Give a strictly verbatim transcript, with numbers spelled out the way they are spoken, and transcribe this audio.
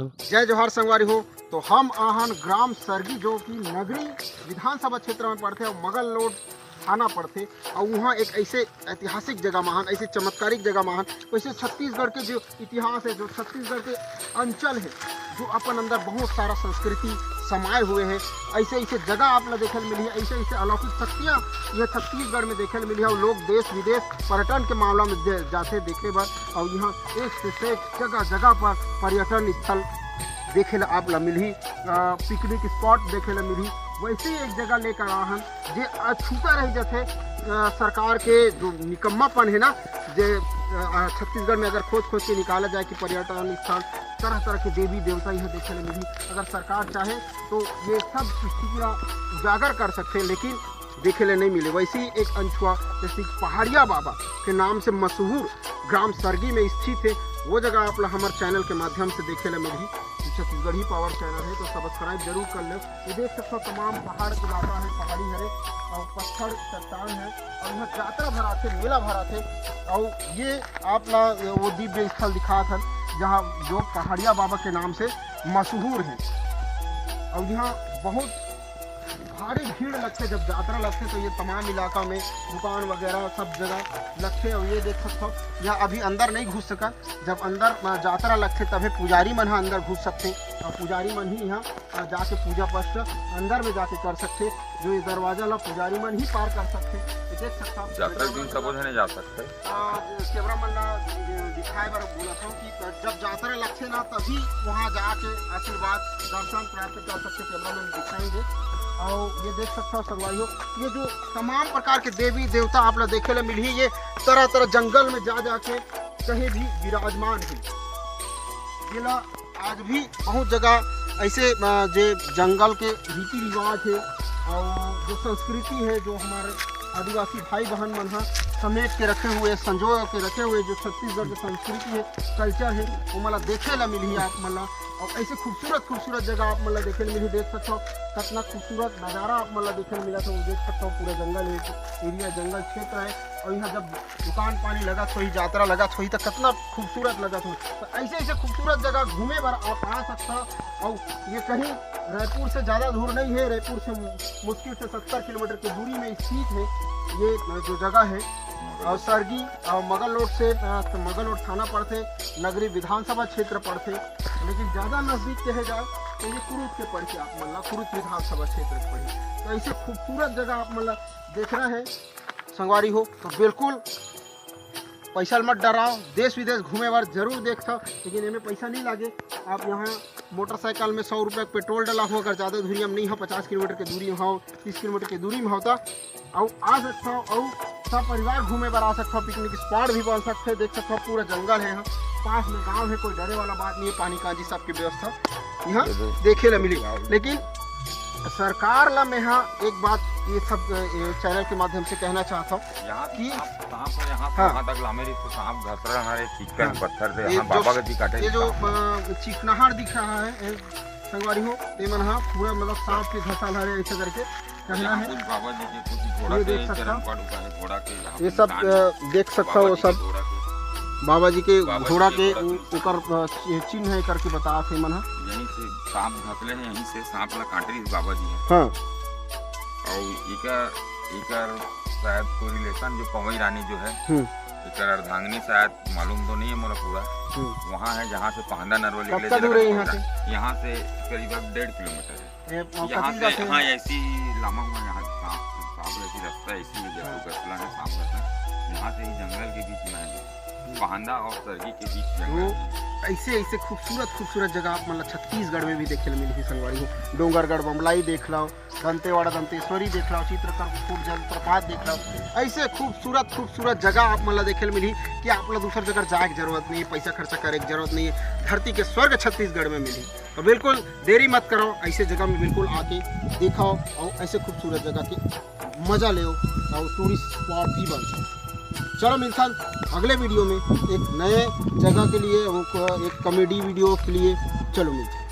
जय जोहार संगवारी हो। तो हम आहन ग्राम सरगी, जो कि नगरी विधानसभा क्षेत्र में पड़थे और मगलोड थाना पड़थे, और वहाँ एक ऐसे ऐतिहासिक जगह में आहन, ऐसे चमत्कारिक जगह में आहन। वैसे छत्तीसगढ़ के जो इतिहास है, जो छत्तीसगढ़ के अंचल है, जो अपन अंदर बहुत सारा संस्कृति समाये हुए हैं, ऐसे ऐसे जगह आप ला देखे ल मिलही, ऐसे ऐसे अलौकिक शक्तियाँ ये छत्तीसगढ़ में देखे ल मिलही। और लोग देश विदेश पर्यटन के मामला में दे- जाथे देखे बर, और यहाँ एक से एक जगह जगह पर पर्यटन स्थल देखे ला आप ला मिलही, पिकनिक स्पॉट देखे ला मिलही। वैसे ही एक जगह लेकर आहन जे अछूता रह जाथे। अ, सरकार के जो निकम्मापन है ना, जे अ, छत्तीसगढ़ में अगर खोज खोज के निकाला जाए कि पर्यटन स्थल, तरह तरह के देवी देवता यहाँ देखे ला मिलही, अगर सरकार चाहे तो ये सब स्थिति ला उजागर कर सकथे, लेकिन देखे ले नहीं मिले। वैसे ही एक अनछुआ, जैसे कि पहाड़िया बाबा के नाम से मशहूर ग्राम सरगी में स्थित है, वो जगह आप ला हमर चैनल के माध्यम से देखे ले मिलही। छत्तीसगढ़ी पावर चैनल है, तो सब्सक्राइब जरूर कर ले। ये देख सकते हो, तमाम पहाड़ इलाका है, पहाड़ी हरे और पत्थर चट्टान है, और यहाँ जात्रा भराथे, मेला भराथे। और ये आप ला वो दिव्य स्थल दिखात हन, जहाँ जो पहाड़िया बाबा के नाम से मशहूर है। और यहाँ बहुत भारी भीड़ लगथे, जब जात्रा लगथे तो ये तमाम इलाका में दुकान वगैरह सब जगह लगथे। और ये देख सकते हो, यहाँ अभी अंदर नहीं घुस सका, जब अंदर अ, जात्रा लगथे तभे पुजारी मन ह अंदर घुस सकथे, और पुजारी मन ही यहाँ अ, जाके पूजा पाठ अंदर में जाके कर सकथे। जो ये दरवाजा ला पुजारी मन ही पार कर सकथे। ये देख सकता हूँ, जात्रा के दिन सबो झने जा सकथे। अ, कैमरा मन ला दिखाए बर बोलत हूँ कि जब जात्रा लगथे ना, तभी वहाँ जाके आशीर्वाद दर्शन प्राप्त कर सकथे। कैमरा मन दिखाएंगे। और ये देख सकता हूँ संगवारी हो, ये जो तमाम प्रकार के देवी देवता आप ला देखे ला मिलही, ये तरह तरह जंगल में जा जाके कहीं भी विराजमान है। जेला आज भी बहुत जगह ऐसे अ, जे जंगल के रीति रिवाज है और जो संस्कृति है, जो हमारे आदिवासी भाई बहन मन ह समेट के रखे हुए, संजो के रखे हुए, जो छत्तीसगढ़ के संस्कृति है, कल्चर है, वो मन ला देखे ला मिलही आप मन ला। और ऐसे खूबसूरत खूबसूरत जगह आप मन ला देखे ला मिलही। देख सकते हो, कितना खूबसूरत नज़ारा आप मन ला देखे ला मिला था। वो देख सकते हो, पूरा जंगल है, एरिया जंगल क्षेत्र है। और यहाँ जब दुकान पानी लगत होही, जात्रा लगत होही, तो कितना खूबसूरत लगत होही। तो ऐसे ऐसे खूबसूरत जगह घूमे बर आप आ सकता। और ये कहीं रायपुर से ज़्यादा दूर नहीं है, रायपुर से मु- मुश्किल से सत्तर किलोमीटर की दूरी में स्थित है ये जो जगह है। और सरगी और मगलोड से अ, मगलोड थाना पड़थे, नगरी विधानसभा क्षेत्र पड़थे, लेकिन ज़्यादा नज़दीक कहे जाए तो ये कुरुद के पड़थे, आप मन ला कुरुद विधानसभा क्षेत्र के पड़ही। तो ऐसे खूबसूरत जगह आप मन ला देखना है संगवारी हो, तो बिल्कुल पैसा ल मत डराओ, देश विदेश घूमे बर जरूर देखथव, लेकिन एमे पैसा नहीं लागे। आप यहाँ मोटरसाइकिल में सौ रुपये पेट्रोल डला हो, अगर ज़्यादा दूरी में नहीं हो, पचास किलोमीटर के दूरी में हो, तीस किलोमीटर के दूरी में हो, तो अउ आ सकथव, अउ सब परिवार घूमे बर आ सकथव। पिकनिक स्पॉट भी बन सकथे, देख सकथव पूरा जंगल है यहाँ, पास में गांव है, कोई डरे वाला बात नहीं है, पानी कांजी सबके व्यवस्था यहाँ देखे ला मिली। लेकिन सरकार ला मैं हाँ एक बात ये सब अ, ये चैनल के माध्यम से कहना चाहता हूँ यहाँ कि सांप, सांप है, यहाँ से हाँ। वहाँ तक लामे रही तो सांप घसरा हमारे चिक्कन हाँ। पत्थर से, ये यहाँ जो, बाबा का जी काटे ये जो सांप। अ, चिकनाहर दिख रहा है, ए, संगवारी हो, ये मन हाँ पूरा मतलब सांप के घसा हरे ऐसे करके कहना यहाँ है। कुछ बाबा जी के कुछ घोड़ा ये के देख सकता चरण हूँ। पादुका है, घोड़ा के यहाँ ये पे सब निशान है। अ, देख सकता बाबा हो जी सब के घोड़ा के बाबा जी घोड़ा के के घोड़ा उ- के ऊपर अ, ये चिन्ह है करके बता थे मन हाँ। यहीं से सांप घसले हैं, यहीं से सांप ला काट रही बाबा जी है। हाँ। और इकर इकर शायद कोई रिलेशन जो पवई रानी जो है हम्म। इकर अर्धांगिनी शायद मालूम तो नहीं है मोला पूरा। हम्म। वहाँ है जहाँ से पहांदा नरवा निकले कतका दूर है यहाँ से? यहाँ से करीबन डेढ़ किलोमीटर है। ये, अ, यहाँ कतका से जाते हैं? हाँ ऐसी लामा हुआ यहाँ सांप सांप ऐसी रास्ता ऐसी है जैसे हाँ। गसला है सांप गसला यहाँ से ही जंगल के बीच में है। पहांदा और सरगी के बीच जंगल तो है। ऐसे ऐसे खूबसूरत खूबसूरत जगह आप मतलब छत्तीसगढ़ में भी देखे मिलही संगवारी हो। डोंगरगढ़ बमलाई देख लो, दंतेवाड़ा दंतेश्वरी देख लो, चित्रकूट जलप्रपात देख लो। ऐसे खूबसूरत खूबसूरत जगह आप मन ला देखे मिलही कि आप ला दूसर जगह जाए के जरूरत नहीं है, पैसा खर्चा करे के जरूरत नहीं है। धरती के स्वर्ग छत्तीसगढ़ में मिलही। तो बिल्कुल देरी मत करो, ऐसे जगह में बिल्कुल आके देखो और ऐसे खूबसूरत जगह के मजा लेओ और टूरिस्ट स्पॉट भी बन सकते। चलो मिलथन अगले वीडियो में एक नए जगह के लिए, एक कॉमेडी वीडियो के लिए। चलो मिलथन।